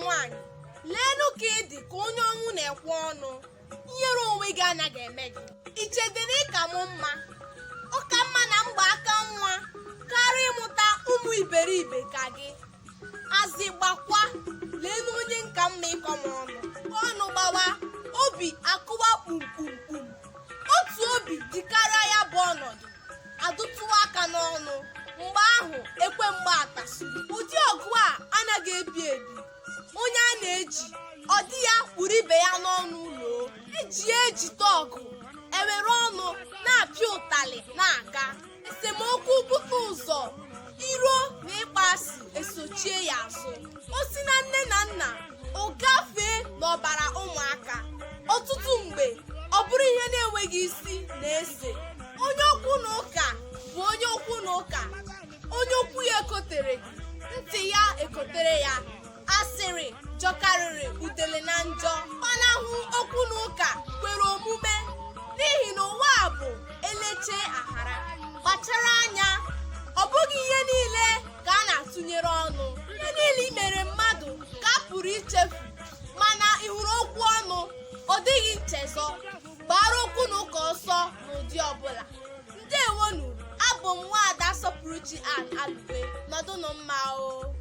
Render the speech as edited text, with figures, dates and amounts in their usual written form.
Nwaanyị, leenụ ka ị dị ka onye ọnwụ na-ekwe ọnụ. Inyere onwe gị anaghị eme gị. I chedịrị ịka m mma? Ọ ka mma na m gba aka nwa karịa ịmụta ụmụ iberibe ka gị. Azị gbakwa, leenụ onye nka mma ịkọ m ọnụ. Ọnụ gbawa, obi akụwa kpumkpumkpum. Otu obi dịkarịa ya bụ ọnọdụ adụtụwa aka n'ọnụ. Mgbe ahụ ekwe mgba atasuru. Ụdị ọgụ a anaghị ebi ebi. Onye a na-eji ọ dị ya kpụrụ ibe ya n'ọnụ ụlọ eji ya ejite ọgụ ewere ọnụ na-apịa ụtalị na-aga. Esemokwu bute ụzọ, iro na ịkpọ asị esochie ya azụ. O si na nne na nna ọ gafee n'ọbara ụmụaka. Ọtụtụ mgbe ọ bụrụ ihe na-enweghị isi na ese. Onye okwu na ụka bụ onye okwu na ụka. Onye okwu ya ekotereghị, ntị ya ekotere ya. Asịrị jọkarịrị udele na njọ. Gbanahụ okwu na ụka kwere omume, n'ihi na ụwa a bụ eleche aghara. Kpachara anya, ọ bụghị ihe niile ka a na-atụnyere ọnụ. Ihe niile i mere mmadụ ka a pụrụ ichefu, mana ị hụrụ okwu ọnụ, ọ dịghị nchezọ. Gbara okwu na ụka ọsọ n'ụdị ọbụla. Ndewonu, abụ m Nwaada Sọpụrụchi Ann Alube. Nọdụnụ mma o.